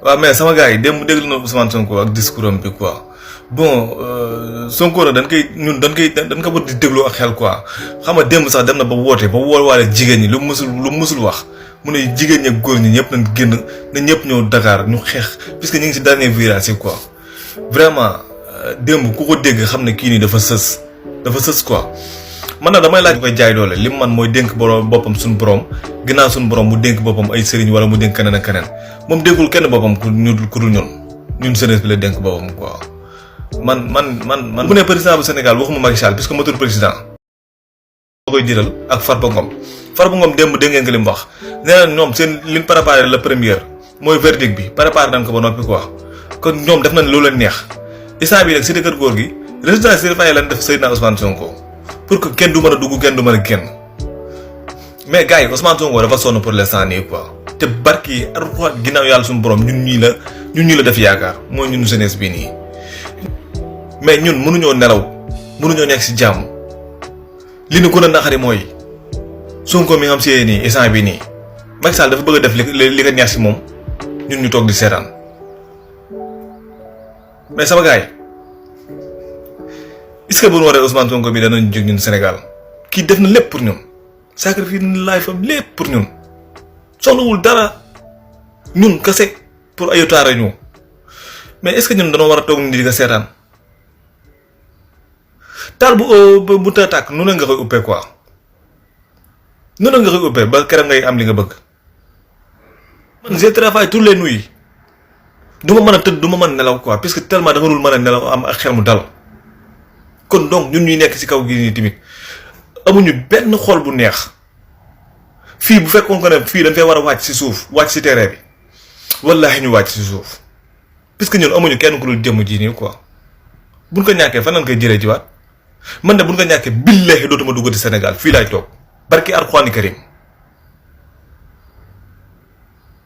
waaw mais sama gars yi démb déglu na Ousmane Sonko ak discours am bi quoi bon Sonko nag dañ ko war di déglu ak xel quoi xam nga démb sax dem na ba woote ba woolwaale jigéen ñi lu musul wax mu ne jigéen ñi ak góor ñi ñëpp nañ génn na ñëpp ñëw Dakar ñu xeex puisque ñu ngi si dernier virage yi quoi vraiment démb ku ko dégg xam ne kii nii dafa sës quoi. man nag damay laaj koy jaay doole li mu man mooy dénk boppam suñu borom ginnaaw suñu borom mu dénk boppam ay sëriñ wala mu dénk keneen ak keneen moom dénkul kenn boppam ku dul ñun jeunesse bi la dénk boppam quoi. man bu ne président bu Sénégal waxuma Macky Sall puisque matul président moo koy jiital ak Farba Ngom démb dégg ngeen ko li mu wax nee na ñoom seen li ñu préparé la première mooy verdict bi préparé nañ ko ba noppi quoi kon ñoom def nañ loolu leen neex instant bi nag cité kër góor gi résidence surveillée lañ def Seydina Ousmane Sonko pour que kenn du mën a dugg kenn du mën a génn mais gars yi Ousmane Sonko dafa sonn pour l'instant nii quoi te barki Alxuraan ginnaaw yàlla suñu borom ñun ñii la def yaakaar mooy ñun jeunesse bii nii mais ñun mënuñoo nelaw mënuñoo nekk si jàmm li ñu gën a naqari mooy Sonko mi nga xam si nii instant bi nii Macky Sall dafa bëgg a def li ko neex si moom ñun ñu toog di seetaan mais sama gars yi est-ce que bu ñu waree Ousmane Sonko bi danañ jóg ñun Sénégal kii def na lépp pour ñun sacrifice na life am lépp pour ñun soxlawul dara ñun kese pour ayotaare ñu mais est-ce que ñun dañoo war a toog ni di ko seetaan taal bu tàkk nu ne nga koy uppee quoi nu ne nga koy uppee ba keroog ngay am li nga bëgg man je travaille tous les nuits du ma mën a tëdd du ma mën a nelaw quoi puisque tellement da nga dul mën a nelaw am ak xel mu dal kon donc ñun ñuy nekk ci kaw gi nii tamit amuñu benn xol bu neex fii bu fekkoon ko ne fii dañ fay war a wàcc ci suuf wàcc ci terrain bi wallaahi ñu wàcc ci suuf puisque ñun amuñu kenn ku dul jëmm ji nii quoi buñ ko ñàkkee fan lañ koy jëlee jiwaat man de buñ ko ñàkkee billaahi dootuma duggati Sénégal fii laay toog barki Alxuraani Karim